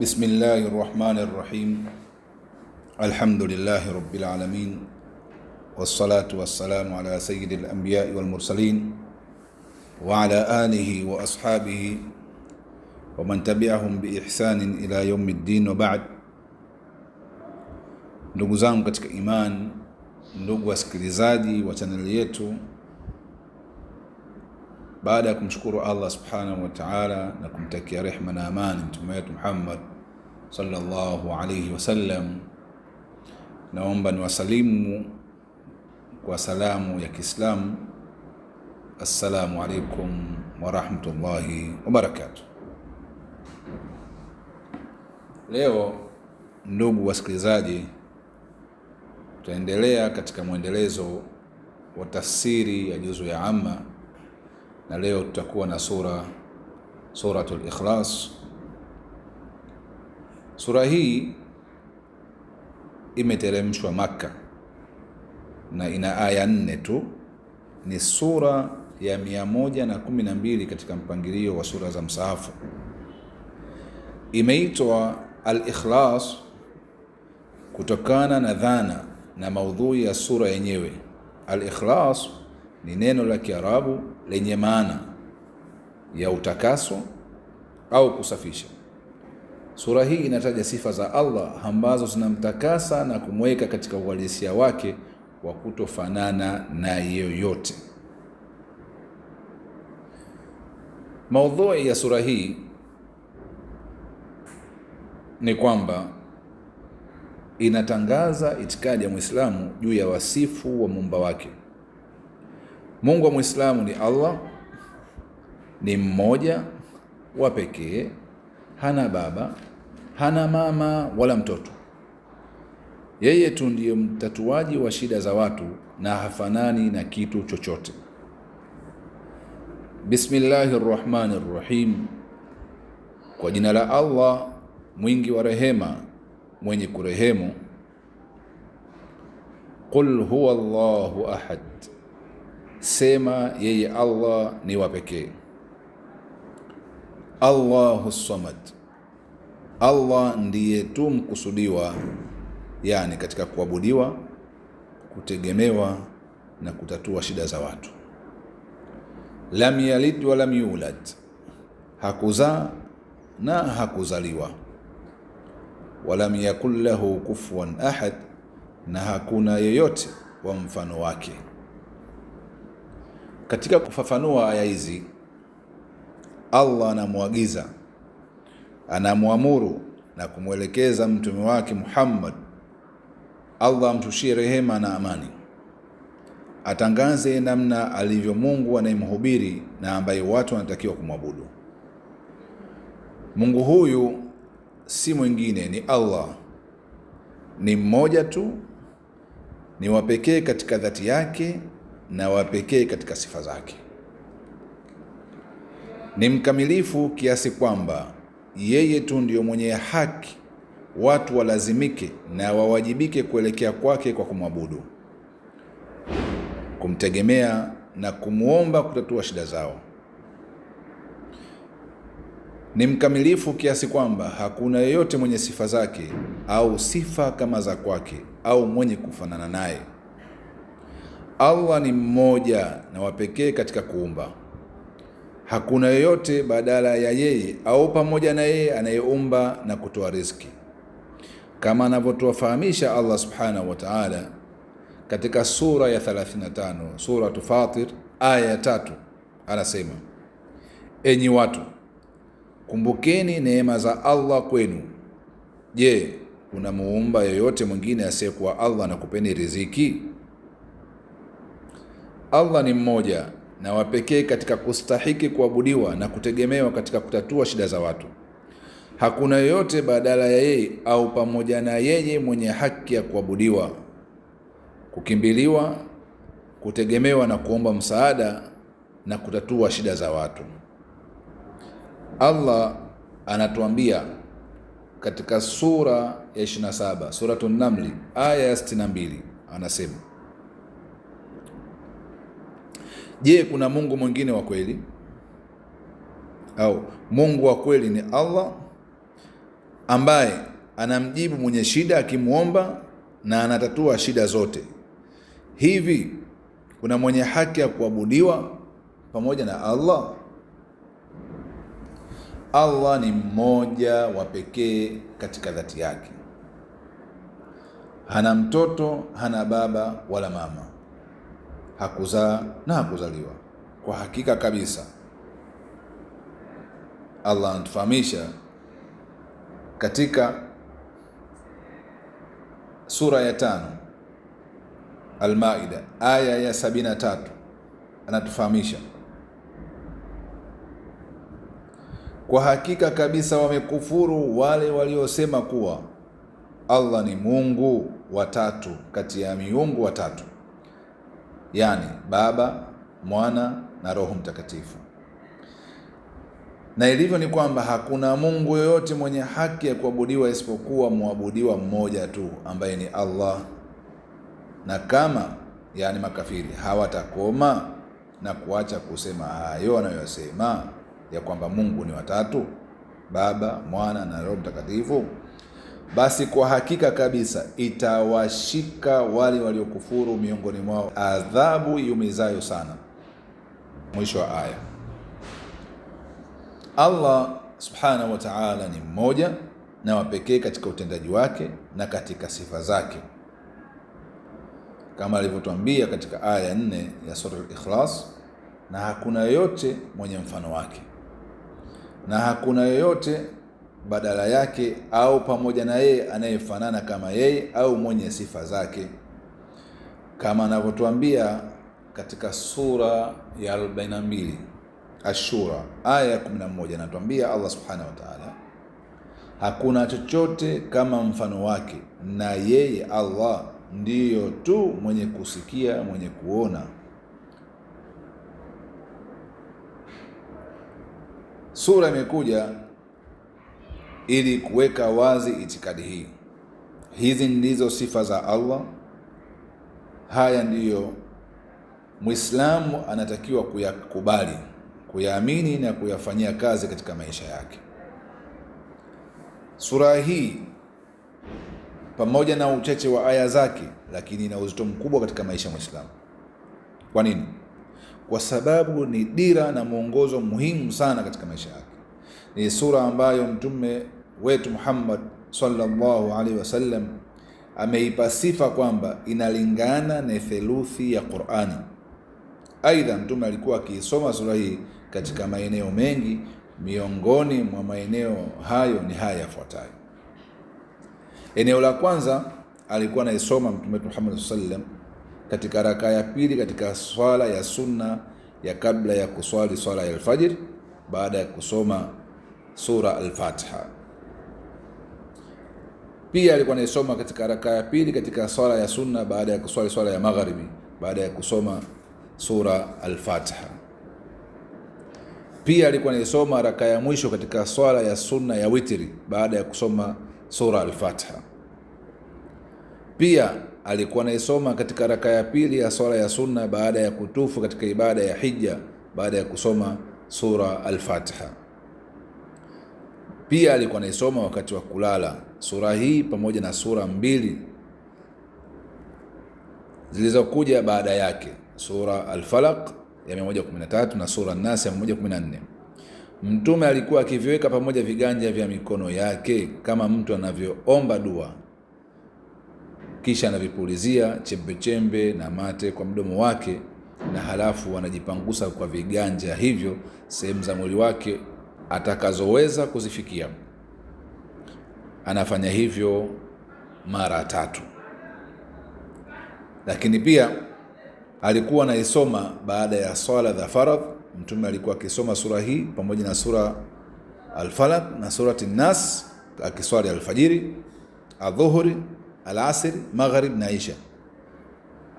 Bismillahi rahmani rahim. Alhamdulillahi rabbil alamin wassalatu wassalamu ala sayyidil anbiyai wal mursalin wa ala alihi wa ashabihi wa man tabi'ahum bi ihsanin ila yaumiddin wa ba'd. Ndugu zangu katika iman, ndugu wasikilizaji wa chaneli yetu, baada ya kumshukuru Allah subhanahu wa ta'ala na kumtakia rehma na amani mtume wetu Muhammad sallallahu alayhi wasallam, naomba niwasalimu kwa salamu ya Kiislamu, assalamu alaikum warahmatullahi wabarakatuh. Leo ndugu wasikilizaji, tutaendelea katika mwendelezo wa tafsiri ya juzu ya Amma, na leo tutakuwa na Suratul Ikhlas. Sura hii imeteremshwa Makka na ina aya 4 tu. Ni sura ya 112 katika mpangilio wa sura za msahafu. Imeitwa Al-Ikhlas kutokana na dhana na maudhui ya sura yenyewe. Al-Ikhlas ni neno la Kiarabu lenye maana ya utakaso au kusafisha. Sura hii inataja sifa za Allah ambazo zinamtakasa na kumweka katika uhalisia wake wa kutofanana na yeyote. Maudhui ya sura hii ni kwamba inatangaza itikadi ya Muislamu juu ya wasifu wa muumba wake. Mungu wa Muislamu ni Allah, ni mmoja wa pekee, hana baba, hana mama wala mtoto. Yeye tu ndiye mtatuaji wa shida za watu na hafanani na kitu chochote. Bismillahir Rahmanir Rahim, kwa jina la Allah mwingi wa rehema mwenye kurehemu. Qul huwa Allahu ahad, sema yeye Allah ni wa pekee. Allahu samad, Allah ndiye tu mkusudiwa, yani katika kuabudiwa, kutegemewa na kutatua shida za watu. Lam yalid wa lam yulad, hakuzaa na hakuzaliwa. Walam yakul lahu kufuwan ahad, na hakuna yeyote wa mfano wake. Katika kufafanua aya hizi, Allah anamuagiza, anamuamuru na kumwelekeza mtume wake Muhammad, Allah amshushie rehema na amani, atangaze namna alivyo Mungu anayemhubiri na ambaye watu wanatakiwa kumwabudu. Mungu huyu si mwingine, ni Allah, ni mmoja tu, ni wa pekee katika dhati yake na wa pekee katika sifa zake. Ni mkamilifu kiasi kwamba yeye tu ndiyo mwenye haki watu walazimike na wawajibike kuelekea kwake kwa kumwabudu, kumtegemea na kumuomba kutatua shida zao. Ni mkamilifu kiasi kwamba hakuna yeyote mwenye sifa zake au sifa kama za kwake au mwenye kufanana naye. Allah ni mmoja na wa pekee katika kuumba. Hakuna yeyote badala ya yeye au pamoja na yeye anayeumba na kutoa riziki, kama anavyotufahamisha Allah subhanahu wa ta'ala katika sura ya 35, Suratu Fatir aya ya 3, anasema: enyi watu, kumbukeni neema za Allah kwenu. Je, kuna muumba yoyote mwingine asiyekuwa Allah na kupeni riziki? Allah ni mmoja na wa pekee katika kustahiki kuabudiwa na kutegemewa katika kutatua shida za watu. Hakuna yoyote badala ya yeye au pamoja na yeye mwenye haki ya kuabudiwa, kukimbiliwa, kutegemewa na kuomba msaada na kutatua shida za watu. Allah anatuambia katika sura ya 27, Suratun Namli aya ya 62, anasema: je, kuna Mungu mwingine wa kweli? Au Mungu wa kweli ni Allah? ambaye anamjibu mwenye shida akimwomba na anatatua shida zote. Hivi kuna mwenye haki ya kuabudiwa pamoja na Allah? Allah ni mmoja wa pekee katika dhati yake. Hana mtoto, hana baba wala mama, hakuzaa na hakuzaliwa. Kwa hakika kabisa Allah anatufahamisha katika sura ya 5 Al-Maida aya ya 73, anatufahamisha kwa hakika kabisa wamekufuru wale waliosema kuwa Allah ni Mungu watatu kati ya miungu watatu, yani Baba, Mwana na Roho Mtakatifu. Na ilivyo ni kwamba hakuna Mungu yoyote mwenye haki ya kuabudiwa isipokuwa muabudiwa mmoja tu ambaye ni Allah. Na kama yani makafiri hawatakoma na kuacha kusema hayo wanayosema ya kwamba Mungu ni watatu, Baba, Mwana na Roho Mtakatifu, basi kwa hakika kabisa itawashika wale waliokufuru miongoni mwao adhabu iumizayo sana. Mwisho wa aya. Allah subhanahu wa ta'ala ni mmoja na wa pekee katika utendaji wake na katika sifa zake, kama alivyotuambia katika aya ya 4 ya sura Al-Ikhlas, na hakuna yoyote mwenye mfano wake na hakuna yoyote badala yake au pamoja na yeye anayefanana kama yeye au mwenye sifa zake, kama anavyotuambia katika sura ya 42 Ashura aya ya 11, anatuambia Allah subhanahu wa ta'ala, hakuna chochote kama mfano wake, na yeye Allah ndiyo tu mwenye kusikia, mwenye kuona. Sura imekuja ili kuweka wazi itikadi hii. Hizi ndizo sifa za Allah. Haya ndiyo Muislamu anatakiwa kuyakubali, kuyaamini na kuyafanyia kazi katika maisha yake. Sura hii pamoja na uchache wa aya zake, lakini ina uzito mkubwa katika maisha ya Muislamu. Kwa nini? Kwa sababu ni dira na mwongozo muhimu sana katika maisha yake. Ni sura ambayo Mtume wetu Muhammad sallallahu alaihi wasallam ameipa sifa kwamba inalingana na theluthi ya Qur'ani. Aidha, Mtume alikuwa akiisoma sura hii katika maeneo mengi. Miongoni mwa maeneo hayo ni haya yafuatayo. Eneo la kwanza, alikuwa anaisoma Mtume wetu Muhammad sallallahu alaihi wasallam katika raka ya pili katika swala ya sunna ya kabla ya kuswali swala ya alfajiri, baada ya kusoma sura Al-Fatiha. Pia alikuwa anaisoma katika raka ya pili katika swala ya sunna baada ya kuswali swala ya magharibi, baada ya kusoma sura Al-Fatiha. Pia alikuwa anaisoma raka ya mwisho katika swala ya sunna ya witri baada ya kusoma sura Al-Fatiha. Pia alikuwa anaisoma katika raka ya pili ya swala ya sunna baada ya kutufu katika ibada ya hija baada ya kusoma sura Al-Fatiha. Pia alikuwa anaisoma wakati wa kulala sura hii pamoja na sura mbili zilizokuja baada yake, sura Al-Falaq ya 113 na sura An-Nas ya 114. Mtume alikuwa akiviweka pamoja viganja vya mikono yake kama mtu anavyoomba dua, kisha anavipulizia chembe chembe na mate kwa mdomo wake, na halafu anajipangusa kwa viganja hivyo sehemu za mwili wake atakazoweza kuzifikia. Anafanya hivyo mara tatu. Lakini pia alikuwa anaisoma baada ya swala za faradh. Mtume alikuwa akisoma sura hii pamoja na sura Al-Falaq na surati An-Nas akiswali alfajiri, adhuhuri, alasiri, magharib na isha.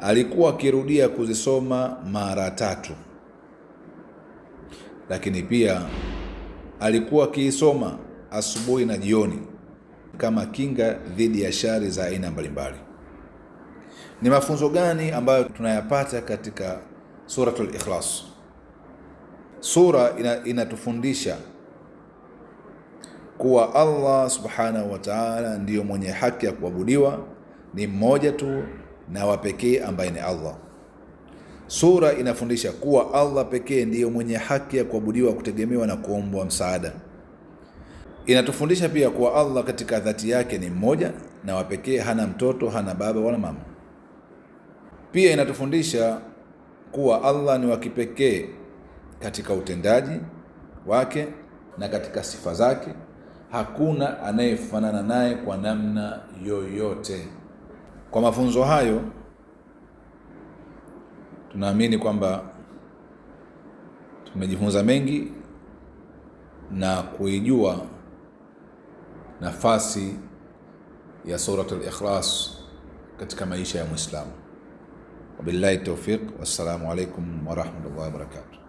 Alikuwa akirudia kuzisoma mara tatu. Lakini pia alikuwa akiisoma asubuhi na jioni kama kinga dhidi ya shari za aina mbalimbali. Ni mafunzo gani ambayo tunayapata katika Suratul Ikhlas? Sura inatufundisha kuwa Allah subhanahu wa ta'ala ndiyo mwenye haki ya kuabudiwa, ni mmoja tu na wa pekee ambaye ni Allah. Sura inafundisha kuwa Allah pekee ndiyo mwenye haki ya kuabudiwa, kutegemewa na kuombwa msaada. Inatufundisha pia kuwa Allah katika dhati yake ni mmoja na wa pekee, hana mtoto, hana baba wala mama. Pia inatufundisha kuwa Allah ni wa kipekee katika utendaji wake na katika sifa zake, hakuna anayefanana naye kwa namna yoyote. Kwa mafunzo hayo, tunaamini kwamba tumejifunza mengi na kuijua nafasi ya Suratul Ikhlas katika maisha ya Muislamu. Wabillahi tawfiq, wassalamu alaikum warahmatullahi wabarakatuh.